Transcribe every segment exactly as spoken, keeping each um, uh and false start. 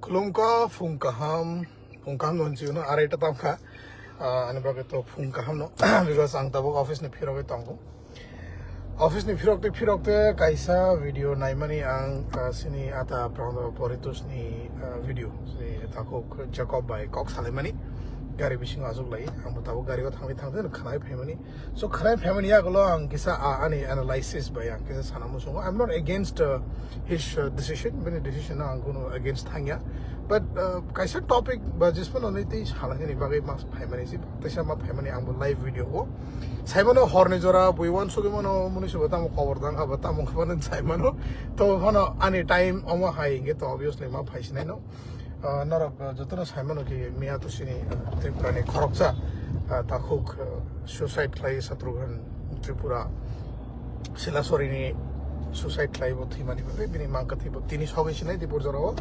Khulumkha, phung kaham, phung kaham no hinwi no arai ta tamkha. Ah, ani bagwi to phung kaham no, because ang tabuk office ni phirogwi tongo. Office ni phirok tei phirok tei kaisa video naimani ang, ah, sini ata Prando Poritos ni, ah, video. Sini takhuk Jacob bai kok salaimani gari bisingo achuk lai. Ang bo tabuk gari o thangwi thangwi khwnai phaimani. So khwnai phaimani yagulo ang kisa, ah, ani analysis bai ang kisa sana muchungo. I'm not against, uh, his, uh, decision. Bini decision no ang kunu against thangya. But, uh, kaisa topic ba jismano nai tei salangani bagwi mas phaimani si, teisa ma phaimani ang bo live video o. Saimano horni jora bui wan sugimano muni subo tamo kobor dang aba tamo khabano saimano. To phano ani time omo hai hingke to obviously ma phaisinai no. Ah, norok, ah, jotono saimano ki miya to sini, ah, Tripura ni khoroksa, ah, takhuk, ah, suicide khlai Shatrughan Tripura Silasori ni suicide khlai bo thwimani bagwi bini mangkha thwi bo tini sogwi sinai Dipur jorao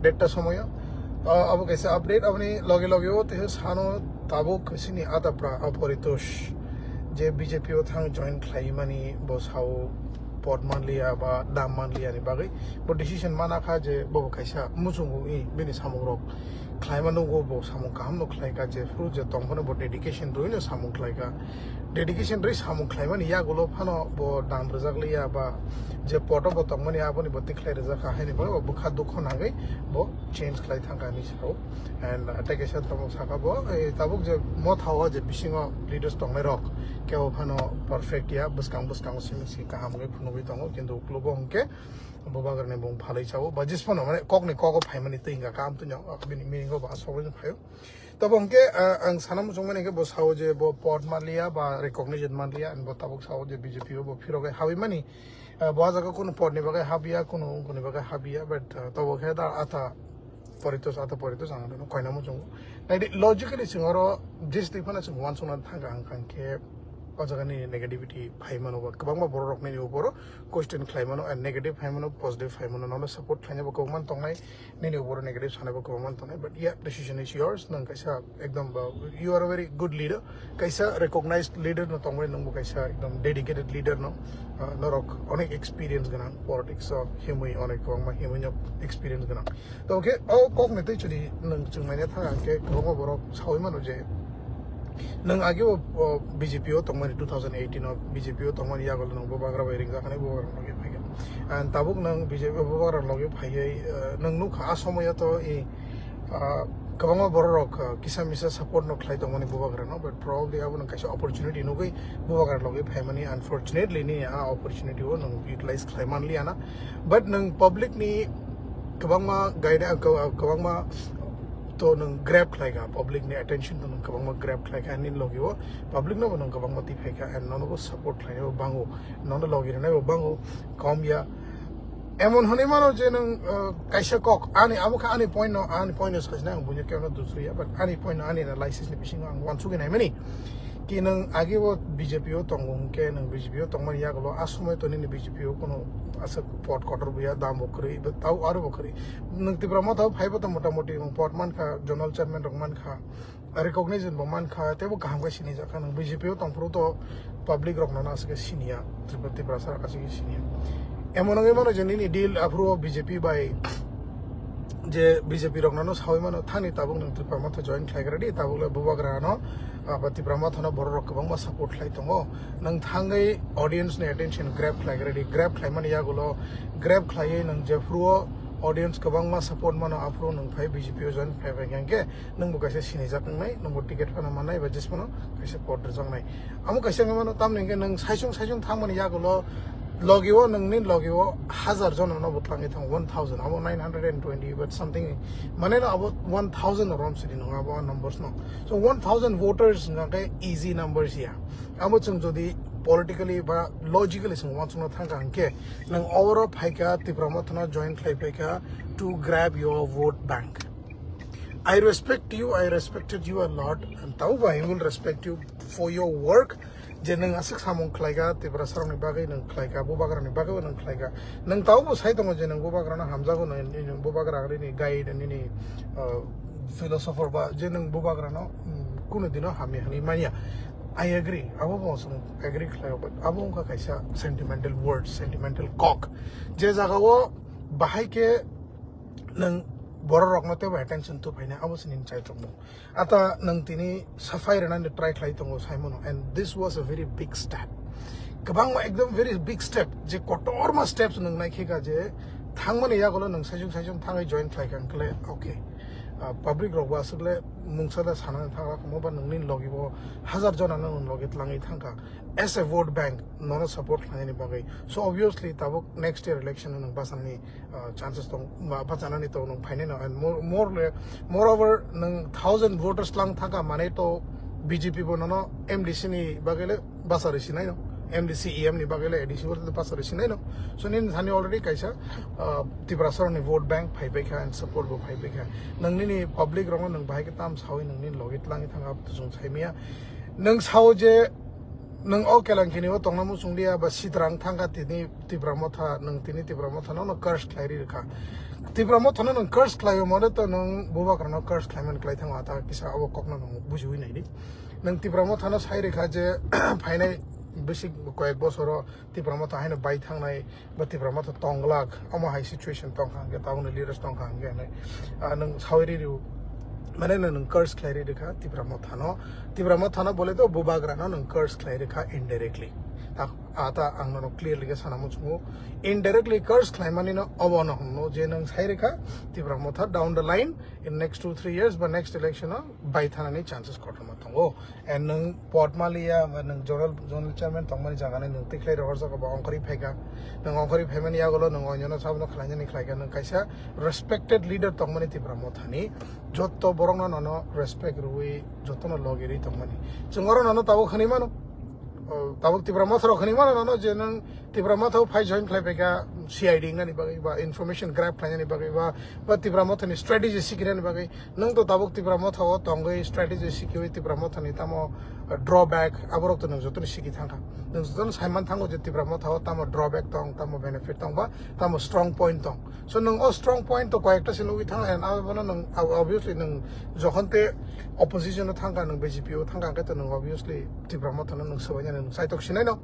dead ta somoyo. Ah, abo kaisa update aboni loge loge o tei sano tabuk sini Adapra Aporitos je B J P o thang join khlaimani bo sao pot manliya ba dam manliya ni bagwi bo decision mana kha je bo kaisa muchungo i bini samung rok khlaima nukgo, bo samung kaham no khlai kha, je phuru je tong phano bo dedication rwi no samung khlai kha. Dedication rwi samung khlaimani yagulo phano bo dam rwjak liya ba je poto bo tongmani aboni bo tikhlai rwjak kha, haini bagwi bo bwkha dukho nangwi bo change khlai thang kha hinwi sao. And, uh, tei kaisa tabuk saka bo, eh, tabuk je motha o je bisingo leaders tongnai rok kebo phano perfect ya, bwskang bwskango simi si kaham wngwi phunugwi tongo, kintu uklogo hwnkhe bubagrani bung phalwi chao, ba jisphano mane kokni kogo phaimani twi hwnkha, kaham twi no, bini meaning o ba asogwi no phaio. Tabo hwnkhe, ah, ang sana muchungmani hwnkhe bo sao je bo pod manliya ba recognition manliya, and bo tabuk sao je B J P o bo phirogwi habwi mani. Ah, bo ah jaga kunu pod ni bagwi habya, kunu wngkuni bagwi habya, but, ah, tabo khe da ata Poritos, ata Poritos ang no koina muchungo. Naidi logically chwng oro jis twi phano chwng uansukna thangkha hwnkha hwnkhe o jaga ni negativity phai mano ba kwbangma borok rok nini uporo question khlai mano, and negative phai mano, positive phai mano, nono support khlaina bo kwbangma tongnai, nini uporo negative sanai bo kwbangma tongnai, but yeah, decision is yours, nwng kaisa ekdom ba, you are a very good leader, kaisa recognized leader no tongmani nwng bo kaisa ekdom dedicated leader no, ah, norok onek experience gwnang politics o himwi onek kwbangma himwi no experience gwnang. To hwnkhe o kok ni twi chwri nwng chwng manya thang hwnkhe kwbangma borok saui mano je nwng age o, o, B J P o tongmani two thousand eighteen o B J P o tongmani yago nwng bubagra bai ringjak hinwi bubagra logi phaikha. And tabuk nwng B J P bubagra logi phaiwi, eh, nwng nukha a somoyo to i, ah, kwbangma borok rok, ah, kisa misa support no khlai tongmani bubagra no, but probably abo nwng kaisa opportunity nugwi bubagra logi phaimani, unfortunately ni a opportunity o nwng utilize khlai manliya na. But nwng public ni kwbangma guide, kwbangma to nwng grab khlai kha, public ni attention to nwng kwbangma grab khlai kha, nini logi o public no bo nwng kwbangma twi phai kha, and nono bo support khlai bo bango, nono logi rwnai bo bango, kom ya. Emon hwnwi mano je nwng, uh, kaisa kok, ani, abo kha ani point no, ani point no sajna ang buino kebo no dusriya, but ani point no, ani analysis ni bisingo ang uansugwi naimani. Ki nwng age o B J P o tongo hwnkhe nwng B J P o tongmani yagulo a somoi to nini B J P o kuno aswk pot kotor buya, dam bo kwrwi, tau aro bo kwrwi. Nwng Tipra Motha o phaibo to motamoti nwng pot mankha, zonal chairman rok mankha, recognition bo mankha, teibo kaham khe sinijak kha. Nwng B J P o tongphuru to public rok no aswk khe siniya, Tripura, Tiprasa rok aswk khe siniya. Emon wngwi mano je nini deal aphuru o B J P bai je B J P rok no saui mano, thani tabuk nwng Tipra Motha join khlai gra di, tabuk le bubagra no, ah, ba Tipra Motha no borok rok kwbangma support khlai tongo. Nwng thangwi audience ni attention grab khlai gra di, grab khlai mani yagulo grab khlaiwi nwng jephuru o audience kwbangma support mano, aphuru nwng phai B J P o join khlai bai khe nwng bo kaisa sinijak wngnai, nwng bo ticket phano mannai ba jismano kaisa pot rwjaknai. Amo kaisa wngwi mano, tamni hwnkhe nwng saichung saichung thangmani yagulo logi o, nwngni logi o hazar jono no bo twlangwi thango, one thousand, abo nine hundred and twenty but something, mane no abo one thousand no rom sidi nwngo abo numbers no. So one thousand voters wngkha khe easy numbers ya. Abo chwng jodi politically ba logically chwng uansukna thangkha hwnkhe nwng oro phaikha, Tipra Motha no join khlai phaikha to grab your vote bank. I respect you, I respected you a lot, and tau bai I will respect you for your work. Je nwng aswk samung khlaikha, Tiprasa rokni bagwi nwng khlaikha, bubagrani bagwi nwng khlaikha. Nwng tau bo sai tongo je nwng bubagrano hamjago, nwng, nwng bubagra nini guide, nini, uh, philosopher ba, je nwng bubagrano, mm, kunu dino hamya hwnwi manya. I agree, abo bo chwng agree khlaio, but abo wngkha kaisa sentimental words, sentimental kok. Je jagao bahai khe nwng borok rokno teibo attention tu phaina, abo se nini chaitok mung. Ata nwng tini safai rwnani try khlai tongo saimano, and this was a very big step. Kwbangma ekdom very big step, je kotorma steps nwng nai khe ka je thangmani yagulo nwng saichung saichung thangwi join khlai kha hwnkhe le, okay. Ah, public rok bo aswk le mungsa da sanani thang kha, omo ba nwngni logi bo hajar jona nwng logi tlangwi thang kha as a vote bank nono support khlainani bagwi. So obviously tabuk next year election o nwng bachanani, ah, chances tong, ba, bachanani tong nwng phainai no. And more, more le, moreover nwng thousand voters lang thang kha mane to B J P bo nono M D C ni bagwi le basa rwi sinai no, M D C E M ni bagwi le A D C bo basa rwi sinai no. So nini thani already kaisa, ah, Tiprasa rokni vote bank phai pai kha and support bo phai pai kha. Nwng nini public rokno nwng bahai khe tam sawi nwng nini logi tlangwi thang kha, abo to chwng sai maya. Nwng sao je nwng o Kelankini o tongna muchung liya ba sitrang thang kha tini Tipra Motha, nwng tini Tipra Motha no, no curse khlai ri rwkha. Tipra Motha no nwng curse khlai o mole to nwng bubagra no curse khlai man klai thango, ata kisa abo kok no nwng bujiwi nai di. Nwng Tipra Motha no sai rwkha je phainai bisi koyek bosoro Tipra Motha haino bai thangnai ba Tipra Motha tonglak, omo hai situation tong kha hwnkhe, tabukni leaders tong kha hwnkhe hinwi, ah, nwng sawi ri rw, mane nwng, nwng curse khlai ri rwkha Tipra Motha no. Tipra Motha no bole to bubagra no nwng curse khlai rwkha indirectly. Ta, ata ang nono clearly khe sana muchungo. Indirectly curse khlai mani no obo no hwnno je nwng sai rwkha Tipra Motha down the line in next two three years ba next election o bai thanani chances kotorma tongo. And nwng pod maliya, nwng zonal, zonal chairman tongmani jaga nai nwng tikhlai rohorjak ba ongkhorwi phaikha. Nwng ongkhorwi phaimani yagulo nwng onyono sabono khlainani khlaikha. Nwng kaisa respected leader tongmani Tipra Mothani, jotto borokno nono respect rwui jottono logi rwi tongmani. Chwng oro nono tabuk hwnwi mano, o, tabuk Tipra Motha rok hwnwi mano nono je nwng Tipra Motha o phai join khlai phaikha C I D wngnani bagwi ba information grab khlainani bagwi ba, ba Tipra Mothani strategy sikinani bagwi. Nwng to tabuk Tipra Motha o tongwi strategy sikiwi Tipra Mothani tamo, uh, drawback, aborok to nwng jotono siki thangkha. Nwng jotono saiman thango je Tipra Motha o tamo drawback tong, tamo benefit tong ba tamo strong point tong. So nwng o strong point to koyekta se nugwi thang, and abono nwng ob-, obviously nwng jokhon te opposition o thangkha, nwng B J P o thangkha, hwnkhe to nwng obviously Tipra Motha no nwng swbainani nwng saitok sinai no.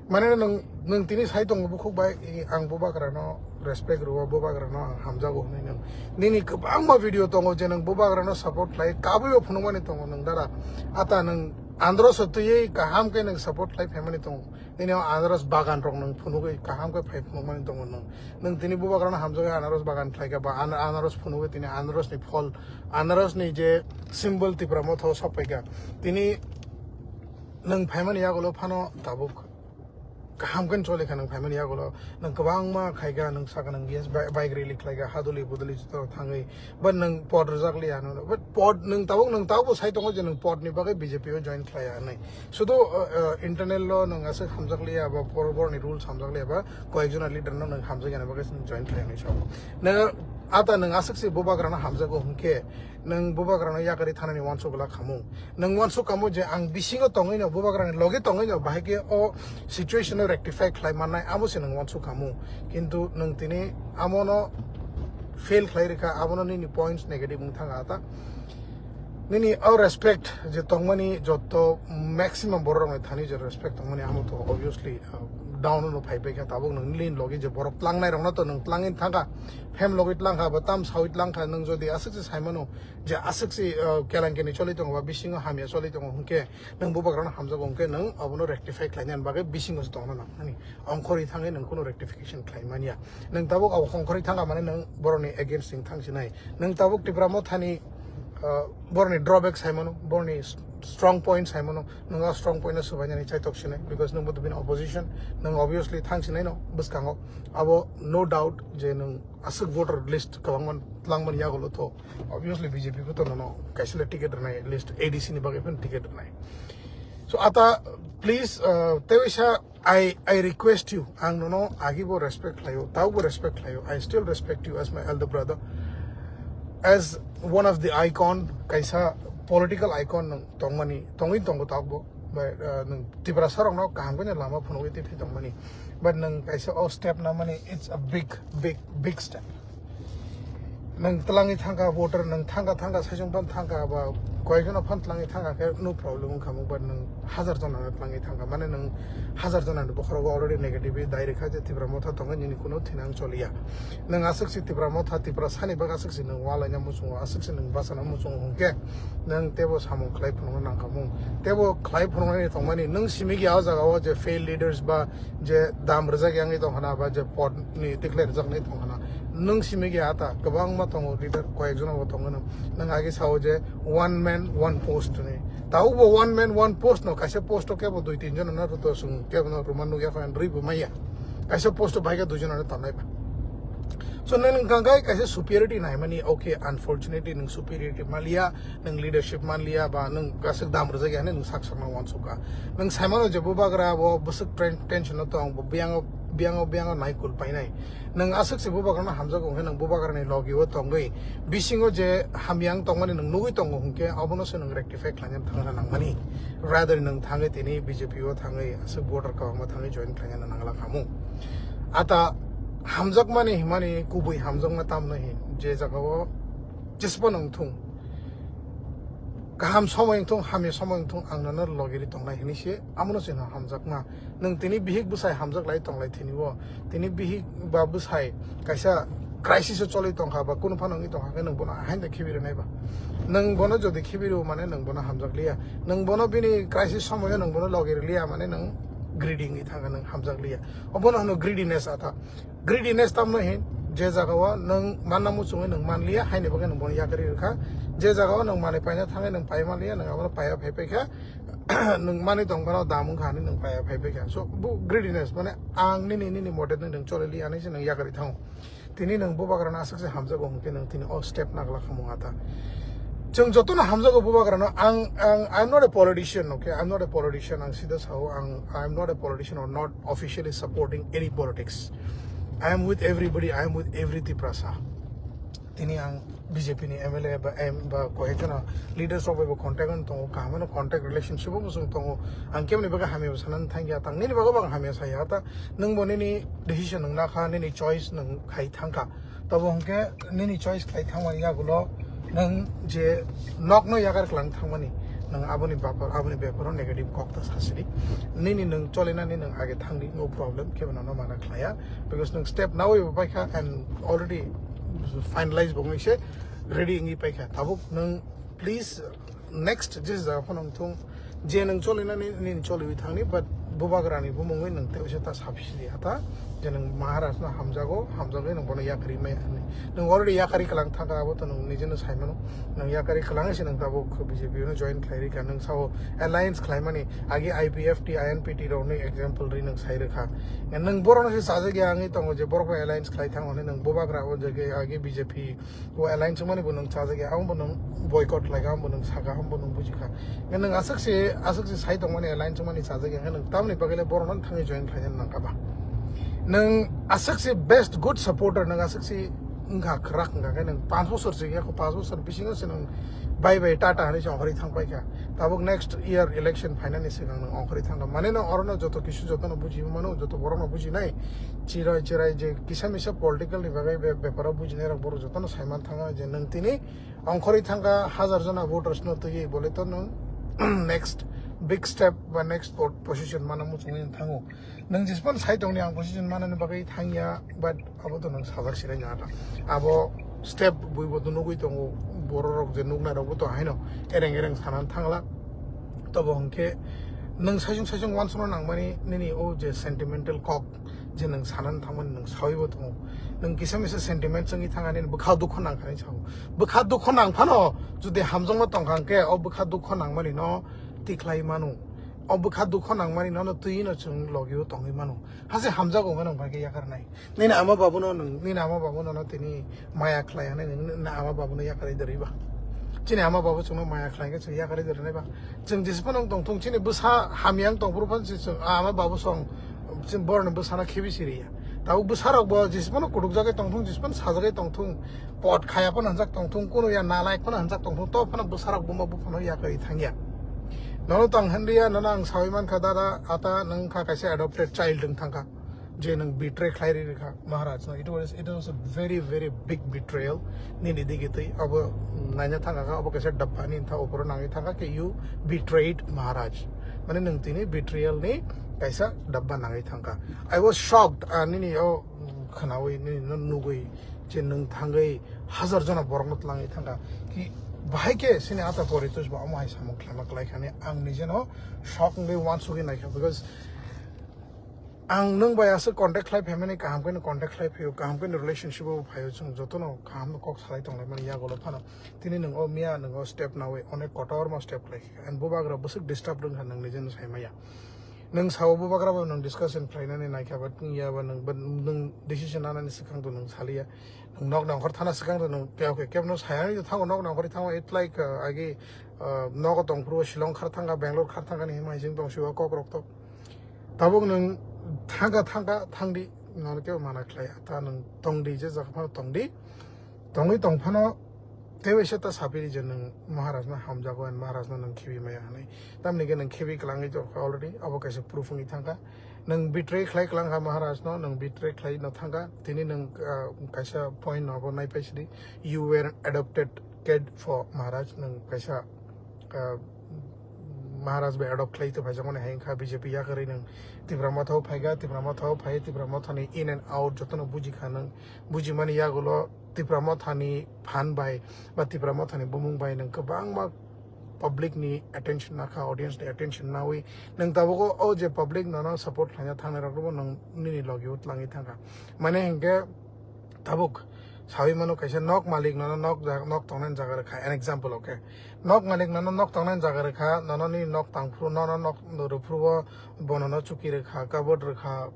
Mane nwng, nwng tini sai tongo bukhuk bai, i, ang bubagra no respect rwo, bubagra no ang hamjago hwnwi nwng. Nini kwbangma video tongo je nwng bubagra no support khlai, kabui bo phunukmani tongo nwng dara. Ata nwng Andros o twiwi kaham khe nwng support khlai phaimani tongo. Nini o Andros bagan rok nwng phunugwi kaham khe phai phunukmani tongo nwng. Nwng tini bubagra no hamjagwi Andros bagan khlai kha ba an-, Andros phunugwi tini Andros ni phol, Andros ni je symbol Tipra Motha o sok pai kha. Tini nwng phaimani yagulo phano tabuk kaham khe choli kha nwng phaimani yagulo, nwng kwbangma khai kha, nwng saka nwng yes, bi-, bike rally khlai kha, haduli buduli joto thangwi, but nwng pod rwjak liya, nwng, but pod nwng tabuk, nwng tabuk bo sai tongo je nwng pod ni bagwi B J P o join khlai ya hwnwi. Sudu, uh, uh, internal lo nwng aswk hamjak liya ba por-, borni rules hamjak liya ba koyek jona leader no nwng hamjak yani bagwi nwng join khlai ya hwnwi sao. Nwng ata nwng aswk se bubagra no hamjago hwnkhe, nwng bubagra no yakarwi thanani uansuk glak khamu. Nwng uansuk khamu je ang bisingo tongwi no, bubagra ni logi tongwi no, bahai khe o situation no rectify khlai mannai, abo se nwng uansuk khamu. Kintu nwng tini amo no fail khlai rwkha, abo no nini points negative wng thang kha ta. Nini o respect je tongmani jotto maximum borok rok ni thani je respect tongmani amo to obviously, uh, down no phai pai kha. Tabuk nwng nini logi je borok tlangnai rok no to nwng tlangwi thang kha, phem logwi tlang kha, ba tam sawi tlang kha, nwng jodi aswk se sai mano, je aswk se, uh, Kelankini choli tongo ba bisingo hamya choli tongo hwnkhe nwng bubagra no hamjago hwnkhe nwng abono rectify khlainani bagwi bisingo se tongna nang nani. Ongkhorwi thangwi nwng kuno rectification khlai manya. Nwng tabuk abo ongkhorwi thangkha mane nwng borokni against wng thang sinai. Nwng tabuk Tipra Mothani, uh, borokni drawback sai mano, borokni s-, strong point sai mano. Nwng a strong point no swbainani chaitok sinai because nwng bo to bini opposition. Nwng obviously thang sinai no bwskango. Abo no doubt je nwng aswk voter list kwbangma tlangmani yagulo to obviously B J P bo to nono kaisa le ticket rwnai, at least A D C ni bagwi phano ticket rwnai. So ata please, uh, teisa I, I request you, ang nono agi bo respect khlaio, tau bo respect khlaio, I still respect you as my elder brother, as one of the icon, kaisa political icon nwng tongmani, tongwi tongo tau bo. But, uh, nwng Tiprasa rokno kaham khe lama phunugwi twi tongmani. But nwng kaisa o step namani, it's a big, big, big step. Nwng tlangwi thangkha voter, nwng thangkha, thangkha, saichung pan thangkha, ba koyekjono phone tlangwi thangkha khe no problem wngkha mo, but nwng hazar jonano tlangwi thangkha, mane nwng hazar jonani bokhorogo already negative dai rwkha je Tipra Motha tongo, nini kuno thinang choliya. Nwng aswk se Tipra Motha, Tipra sani bagwi aswk se nwng walaina muchungo, aswk se nwng bachana muchungo hwnkhe nwng teibo samung khlai phunukna nangkha mung. Teibo khlai phunuknani tongmani nwng simi gya o jaga o je failed leaders ba je dam rwjak yangwi tongkhana ba je pod ni tikhlai rwjaknai tongkhana. Nwng simi gya ata kwbangma tongo leader, koyekjono bo tongo nwng. Nwng agi sao je one man, one post ni. Taubo one man, one post no, kaisa post o kebo dui tin jona no rwto swng, kebo no rwma nukya kho, rwi bo maya. Kaisa post o bai khe dui jona no tongnai ba. So, nwng wngkha khe kaisa superiority naimani, okay, unfortunately, nwng superiority maliya, nwng leadership manliya, ba nwng kasik dam rwjak ya, nwng sak sakno wansukha. Nwng saimano je bubagra bo bwswk tren-, tension o tong, bo biyango, biyango, biyango naikul painai. Nwng aswk se bubagrano hamjago hwnkhe, nwng bubagrani logi o tongwi, bisingo je hamyang tongmani nwng nugwi tongo hwnkhe, abono se nwng rectify khlaina thangna nangmani. Rather nwng thangwi tini B J P o thangwi aswk voter kwbangma thangwi join khlaina nangla khamu. Ata hamjakmani himani kubui hamjakma tamno hin, je jagao jesbo nwng thung, kaham somoi wngthung, hamya somoi wngthung, ang nono logiri tongnai hinwi se, amono chwngno hamjakma. Nwng tini bihik bwsai hamjak lai tonglai thini o, tini bihik ba bwsai kaisa crisis o choli tongkha ba kunu phano wngwi tongkha khe nwng bono haino khibi rwnai ba? Nwng bono jodi khibi rw mane nwng bono hamjak liya. Nwng bono bini crisis somoio nwng bono logiri liya mane nwng greedy wngwi thangkha, nwng hamjak liya. Obono hwno greediness ata. Greediness tamno hin, je jagao nwng manna muchungwi nwng manliya, haini bagwi nwng bono yakarwi rwkha. Je jagao nwng manwi paina thangwi nwng pai manliya, nwng abono paiya phai paikha, nwng manwi tongphano dam wngkha hinwi nwng paiya phai paikha. So, bo greediness, mane ang nini, nini mote nwng choliliya hinwi se nwng yakarwi thango. Tini nwng bubagrano aswk se hamjago hwnkhe nwng tini o step nagla khamung ata. Chwng jotono hamjago bubagrano, ang, ang, I'm not a politician, okay? I'm not a politician, ang sida sao, ang, I'm not a politician or not officially supporting any politics. I am with everybody, I am with every Tiprasa. Tini ang B J P ni M L A ba, em, ba koyekjona leaders rok bai bo contact on tongo, kaham no contact relationship bo chwng tongo. Ang kemni bagwi hamya bo sanani thangya, tang nini bagwi bo ang hamya saya ta, nwng bo nini decision nwng nakha, nini choice nwng khai thangkha. Tobo hwnkhe nini choice khlai thangmani yagulo nwng je nokno yakar klang thangmani, nwng aboni bapar, aboni beparo negative kok ta sasidi. Nini nwng cholinani nwng age thangdi, no problem, kebo nono mana khlaiya, because nwng step nawi bo paikha and already finalize bo wngwi se ready wngwi paikha. Tabuk nwng please next je jaga phano wngthung, je nwng cholinani nini choliwi thangni, but bubagrani bumungwi nwng tei uaisa ta saphisidi ata je nwng Maharaj no hamjago, hamjagwi nwng bono yakarwi maya hinwi. Nwng already yakarwi kwlang thangkha, abo to nwng nijeno saimano. Nwng yakarwi kwlangwi se nwng tabuk B J P no join khlai rikha, nwng sao alliance khlaimani agi I P F T, I N P T rokni example ri nwng sai rwkha. Nwng borokno se chajak ya wngwi tongo je borok bai alliance khlai thang hwnwi nwng bubagra o je agi B J P o alliance wngmani bo nwng chajak ya, abo bo nwng boycott khlaikha, abo bo nwng sakha, abo bo nwng bujikha. Nwng aswk se, aswk se sai tongmani alliance wngmani chajak ya, nwng tamoni bagwi le borokno thangwi join khlaina nangkha ba? Nwng aswk se best good supporter, nwng aswk se wngkha kwrak wngkha khe nwng panch bosor se wngya kho, panch bosor bisingo se nwng bye bye tata hinwi se ongkhorwi thang paikha. Tabuk next year election phainani swkang nwng ongkhorwi thangkha. Mane nwng orono joto kisu jotono buji mano, joto borokno bujinai. Chirai chirai je kisa misa political ni bagwi be-, beparo bujinai rok borok jotono saiman thangkha je nwng tini ongkhorwi thangkha hajar jona voters no twiwi bole to nwng next big step ba next po-, position mana muchungwi thango. Nwng jespan sai tongni ang position manani bagwi thangya, but abo to nwng sajak sirai nang ata. Abo step buibo to nugwi tongo, borok rok je nuknai rokbo to haino ereng ereng sanani thangla. Tobo hwnkhe nwng saichung saichung uansukna nangmani nini o je sentimental kok je nwng sanani thangmani nwng sawibo tongo. Nwng kisa misa sentiment chwngwi thangani bwkha dukho nangkhani sao. Bwkha dukho nangphano jodi hamjakma tongkha hwnkhe o bwkha dukho nangmani no tikhlai mano. O bwkha dukho nangmani nono twi no chwng logi o tongwi mano. Hase hamjago hwnwi nwng bai khe yakarnai. Nini ama babuno nwng, nini ama babuno no tini maya khlai hwnwi nwng, nini ama babuno yakarwi doriba. Chini ama babu chwngno maya khlai khe chwng yakarwi dorinai ba. Chwng jisipano wng tongthung chini bwsa hamya wng tongphuru phano chwng ama babu song chini boroni bwsano khibi siriya. Tabuk bwsarok bo jisipano kutukjagwi tongthung, jisipano sajagwi tongthung. Pot khaya phano hwnjak tongthung, kunu ya nalai phano hwnjak tongthung, to phano bwsarok buma buphano yakarwi thangya. Nono tong hwnliya, nono ang sawi mankha, dada, ata nwng kha kaisa adopted child wng thangkha. je nwng betray khlai ri rikha Maharaj no, it was, it was a very, very big betrayal. Nini digi twi abo naina thangkha, abo kaisa dabba ni tha opor nangwi thangkha ke, you betrayed Maharaj, mane nwng tini betrayal ni kaisa dabba nangwi thangkha. I was shocked, ah, nini o khwnawi, nini no nugwi je nwng thangwi hazar jona borok no twlangwi thangkha ki, bahai ke sini ata poritus ba omo hai samung khlama klai khani ang nije no shock wngwi wansugwi naikha, because ang nwng bai aswk contact khlai phaimani, kaham khe no contact khlai phaio, kaham khe no relationship o phaio, chwng jotono kaham no kok salai tonglaimani yagulo phano. Tini nwng o miya nwng o step nawi onek kotorma step khlai kha, and bubagra bwswk disturb wngkha nwng nije no sai maya. Nwng sao bubagra bo nwng discussion khlainani naikha, but ya ba nwng, but nwng decision nanani swkang to nwng saliya. Nwng nok nongkhor thana swkang to nwng tei okay kebno sayani to thango, nok nongkhor thango, it like, uh, agi, uh, nogo tongphuru Shillong khar thangkha, Bangalore khar thangkha ni himai jing tong siwa kok rok to. Tabuk nwng thangkha, thangkha, thangdi, nono kebo mana khlai, ta nwng tongdi, je jaga phano tongdi, tongwi tongphano teibo se ta sapiri je nwng Maharaj no hamjago and Maharaj no nwng khibi maya hwnwi. Tamni khe nwng khibi kwlangwi tongkha already, abo kaisa proof wngwi thangkha. Nwng betray khlai kwlangkha Maharaj no, nwng betray khlai no thangkha. Tini nwng, ah, kaisa point no abo naipai sidi, you were adopted kid for Maharaj, nwng kaisa, ah, Maharaj bai adopt khlai to phaijakmani hai wngkha B J P yakarwi nwng Tipra Motha o phaikha, Tipra Motha o phai, Tipra Motha ni in and out jotono bujikha nwng, bujimani yagulo Tipra Motha ni phan bai ba Tipra Motha ni bumung bai nwng kwbangma public ni attention nakha, audience ni attention nawi nwng tabuk o je public nono support khlaina thangnai rok no nwng nini logi o twlangwi thangkha. Mane hinkhe tabuk sawi mano kaisa nok malik nono nok ja-, nok tongnani jaga rwkha, an example, okay? Nok malik nono nok tongnani jaga rwkha, nono nini nok tangphuru, nono nok rwphuru o bono no chuki rwkha, kabod rwkha,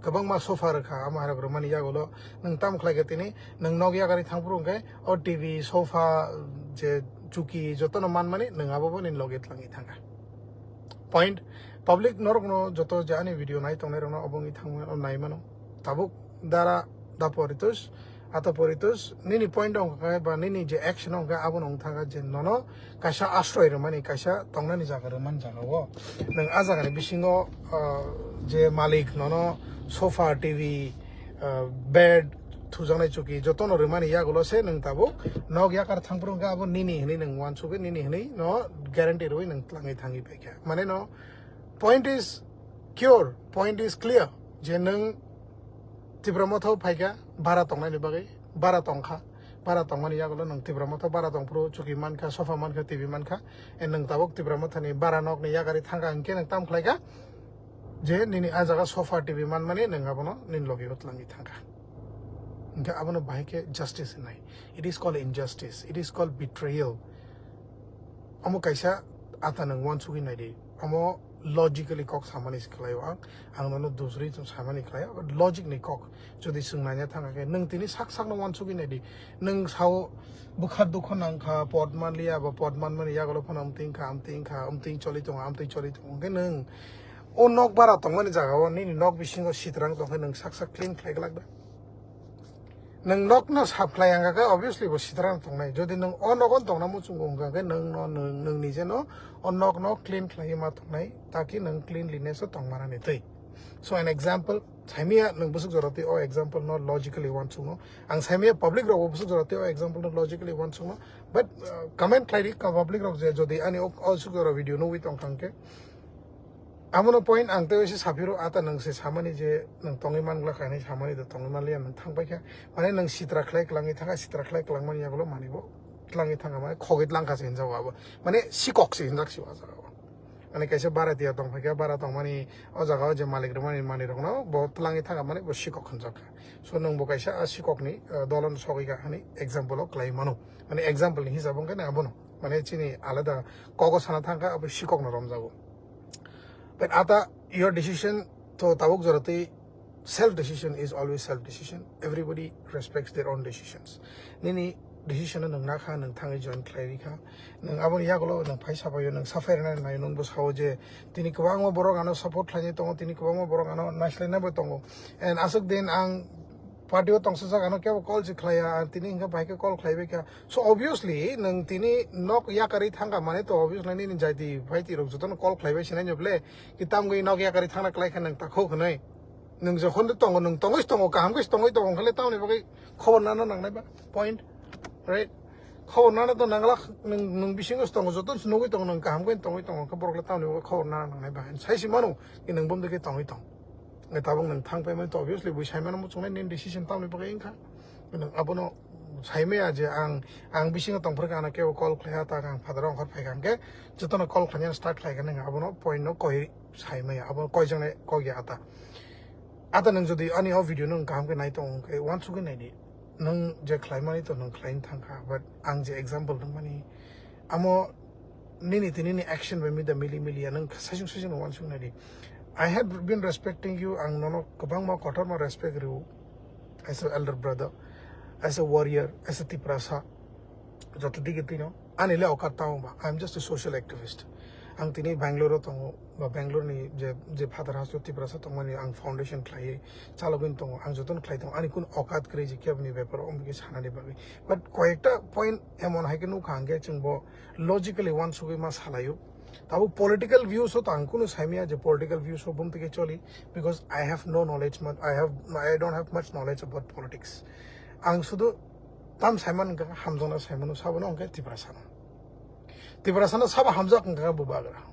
kwbangma sofa rwkha, amo hai rok rwmani yagulo nwng tamo khlai kha tini, nwng nok yakarwi thangphuru hwnkhe o T V, sofa, je chuki jotono manmani nwng abo bo nini logi twlangwi thangkha. Point, public norokno joto je ani video nai tongnai rokno obo wngwi thangmano, naimano. Tabuk dara da poritus, ata poritus, nini point wngkha khe ba nini je action wngkha abono wngthangkha je nono kaisa asroi rwmani, kaisa tongnani jaga rwmani jaga o. Nwng a jagani bisingo, ah, je malik nono sofa, T V, ah, bed, thujaknai chuki jotono rwmani yagulo se nwng tabuk nok yakar thangphuru hwnkhe abo nini hwnwi nwng uansukgwi nini hwnwi no guarantee rwui nwng twlangwi thangwi phaikha. Mane no point is cure, point is clear je nwng Tipra Motha o phaikha bara tongnani bagwi, bara tongkha, bara tongmani yagulo nwng Tipra Motha bara tongphuru chuki mankha, sofa mankha, T V mankha, and nwng tabuk Tipra Motha ni bara nok ni yakarwi thangkha hinkhe nwng tamo khlaikha je nini a jaga sofa, T V manmani nwng abono nini logi o twlangwi thangkha. Hinkhe abono bahai khe justice hinai. It is called injustice. It is called betrayal. Omo kaisa ata nwng uansugwi naidi. Omo logically kok samani se khlaio ang. Ang nono dusri tong samani khlaio. But logic ni kok. Jodi swng naina thangkha khe nwng tini sak sak no uansugwi naidi. Nwng sao bwkha dukho nangkha, pot manliya ba pot manmani yagulo phano amtwi wngkha, amtwi wngkha, amtwi choli tongo, amtwi choli tongo. Hwnkhe nwng o nok bara tongmani jaga o nini nok bisingo sitrang tongkhe nwng sak sak clean khlai glak da? Nwng nokno sap khlai ang khe obviously bo sitrang tongnai. Jodi nwng o nogo tongna muchungo wngkha khe nwng no, nwng, nwng nije no o nokno clean khlaiwi ma tongnai, taki nwng cleanliness o tongmanani twi. So an example, saimia nwng bwswk jora twi o example no logically uansukno. Ang saimia public rok bo bwswk jora twi o example no logically uansukno. But, uh, comment khlai di ka public rok je jodi ani o, o swk jora video nugwi tongkha hwnkhe. Abono point ang tei waisa saphiro ata nwng se samani je nwng tongwi manglak hinwi samani to tongwi manliya nwng thangpaikha. Mane nwng sitra khlai kwlangwi thangkha, sitra khlai kwlangmani yagulo manwi bo twlangwi thangkha, mane khogwi twlangkha se hinjago abo. Mane sikok se hinjak se o jaga o. Mane kaisa bara tiya tongphaikha, bara tongmani o jaga o je malik rwmani manwi rokno bo twlangwi thangkha, mane bo sikok hinjakkha. So nwng bo kaisa a sikokni, uh, dolono sogwi kha hinwi example o kwlai mano. Mane example ni hisab wngkha na abono. Mane chini alada kogo sana thangkha, abo sikokno romjago. But ata your decision to tabuk jora twi self decision is always self decision. Everybody respects their own decisions. Nini decision no nwng nakha, nwng thangwi join khlai rikha. Nwng aboni yagulo nwng phai sapaio, nwng sapai rwna nai, nwng bo sao je tini kwbangma borok ano support khlainai tongo, tini kwbangma borok ano naislaina bo tongo. And aswk din ang party o tongsajak ano kebo call se khlaiya, ang tini hwnkhe bahai khe call khlaibai kha. So obviously nwng tini nok yakarwi thangkha mane to obviously nini jaiti phaiti rok jotono call khlaibai sinai no ble, ki tamgwi nok yakarwi thangna klai kha nwng takhuk hwnwi. Nwng jokhon de tongo, nwng tongwi tongo, kaham khe tongwi tongo, hwnkhale tamoni bagwi khobor nana nangnai ba? Point, right? Khobor nana to nangla, nwng, nwng bisingo tongo, joto nugwi tongo, nwng kaham khe tongwi tongo, hwnkhai borok le tamoni bagwi khobor nana nangnai ba? Sai si mano, ki nwng bumdi khe tongwi tong. Nge tabuk nwng thang paimani to obviously bui sai mano muchungnai nini decision tamoni bagwi wngkha. Nwng abono sai maya je ang, ang bisingo tongphuru khe ano kebo call khlaiya ta ang phataro ongkhor phaikha hwnkhe jotono call khlainani start khlaikha nwng abono point no koi sai maya, abono koi jone kok ya ta. Ata nwng jodi ani o video no kaham khe nai tong khe uansugwi nai di. Nwng je khlaimani to nwng khlaina thangkha, but ang je example rwmani amo nini tini ni action bai mida mili mili ya nwng saichung saichung no uansuk nai di. I have been respecting you, ang nono kwbangma kotorma respect rw as a elder brother, as a warrior, as a Tiprasa. Joto digi tino ani le okat tamo ba, I am just a social activist. Ang tini Bangalore o tongo, ba Bangalore ni je, je phatar hasto Tiprasa tongmani ang foundation khlaiwi chalogwi tongo, ang jotono khlai tongo, ani kun okat kwrwi je keboni bepar o omni sanani bagwi. But koyekta point emon hai khe nukha ang khe chwng bo logically uansugwi ma salaio. Tabo political views o to ang kunu saimaya je political views o bumtwi khe choli, because I have no knowledge much, I have, I don't have much knowledge about politics. Ang sudu tam saiman wngkha, hamjakna saimano sabono hwnkhe Tiprasano. Tiprasano sabo hamjak wngkha Bubagra.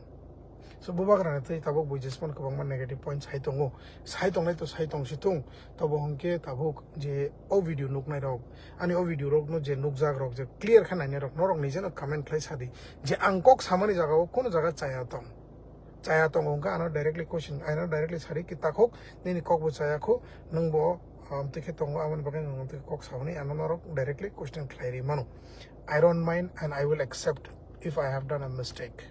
So Bubagrani twi tabuk buijesmano kwbangma negative point sai tongo. Sai tongnai to sai tong si thung. Tabo hwnkhe tabuk je o video nuknai rok, ani o video rokno je nukjak rok je clear khe nainai rok, norok nijeno comment khlai sadi je ang kok samani jaga o kono jaga chaya tong. Chaya tongo hwnkhe ano directly question, ano directly sari ki takhuk nini kok bo chaya khu, nwng bo, um, twi khe tongo, aboni bagwi nwng twi kok samani ano norok directly question khlai ri mano. I don't mind and I will accept if I have done a mistake.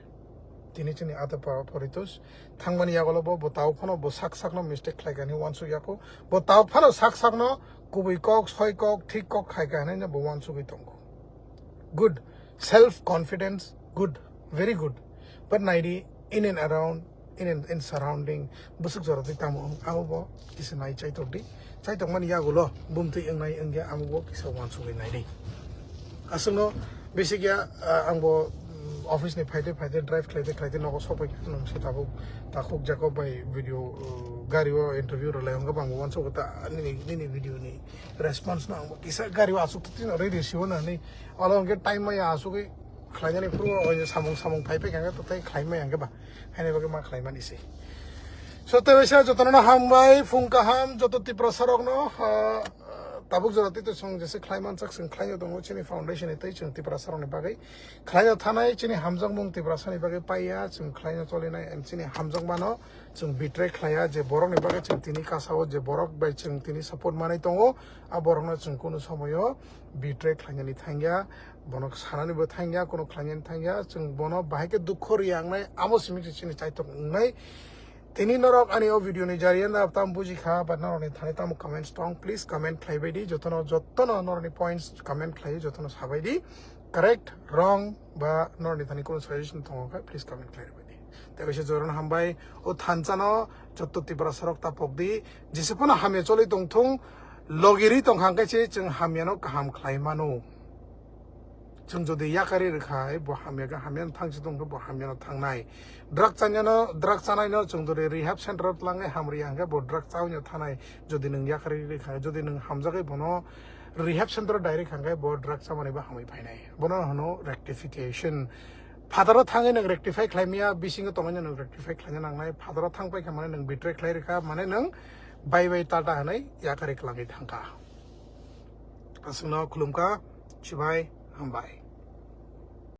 Tini chini ata pa poritus thangmani yagulo bo, bo tao phano bo sak sakno mistake khlai kani uansuk yaku, bo tao phano sak sakno kubui kok, soi kok, thik kok khai kani bo uansugwi tongo. Good. Self confidence, good, very good. But naidi, in and around, in and, in surrounding, bwswk jora twi tamo wng, abo bo kisa nai chaitok di. Chaitok mani yagulo bumtwi wngnai wngya, amo bo kisa uansugwi nai di. Aswkno basic ya, ah, ang bo, mm, office ni phaide phaide, drive khlaide khlaide nogo sokpai kha, nwng se tabuk takhuk Jacob bai video, uh, gari o interview rwlai hwnkhe bo ang bo uansugo ta nini, nini video ni response no ang bo kisa gari o aswk twi no ready sibo nani. Olo hwnkhe time maya asugwi khlainani phuru o samung samung phai phai kha to tei khlai maya hwnkhe ba haini bagwi ma khlai mani se. So tei waisa jotono no hambai, phung kaham, joto Tiprasa rok no, ah, tabuk jora tei to song jese khlai mansak song khlai tongo chini foundation ni tei chwng Tiprasa rok ni bagwi khlai thanai chini hamjakmung Tiprasa ni bagwi paiya chwng khlai cholinai and chini hamjakmano chwng betray khlaiya je borok ni bagwi chwng tini kasao je borok bai chwng tini support manai tongo. A borokno chwng kunu somoyo betray khlainani thangya, bono sanani bo thangya, kunu khlainani thangya, chwng bono bahai khe dukho riyangnai, abo simi se chini chaitok wngnai. Tini norok ani o video ni jariya na tam buji kha, but norok ni thani tamo comments tong, please comment khlai bai di, jotono, jotono norok ni points comment khlai, jotono sabai di, correct, wrong, ba norok ni thani kunu suggestion tongo kha, please comment khlai bai di. Tei kaisa jotono hambai, o thansa no joto Tiprasa rok ta pok di, jese phano hamya choli tong thung, logi ri tong kha hwnkhe se chwng hamya no kaham khlai mano. Chwng jodi yakari rwkha, bo hamya khe hamya no thang si tong khe bo hamya no thangnai. Drug chanya no, drug chanai no chwng jodi rehab center o tlangnai hamri hwnkhe bo drug chawi no thanai. Jodi nwng yakari rwkha, jodi nwng hamjagwi bono rehab center o direct hwnkhe bo drug chamani bo hamwi phainai. Bono hwno rectification. Phataro thangwi nwng rectify khlai maya, bisingo tongwi nwng rectify khlaina nangnai. Phataro thang paikha mane nwng betray khlai rwkha, mane nwng bye bye tata hwnwi yakari kwlangwi thangkha. Aswkno khulumkha, chibai, hambai.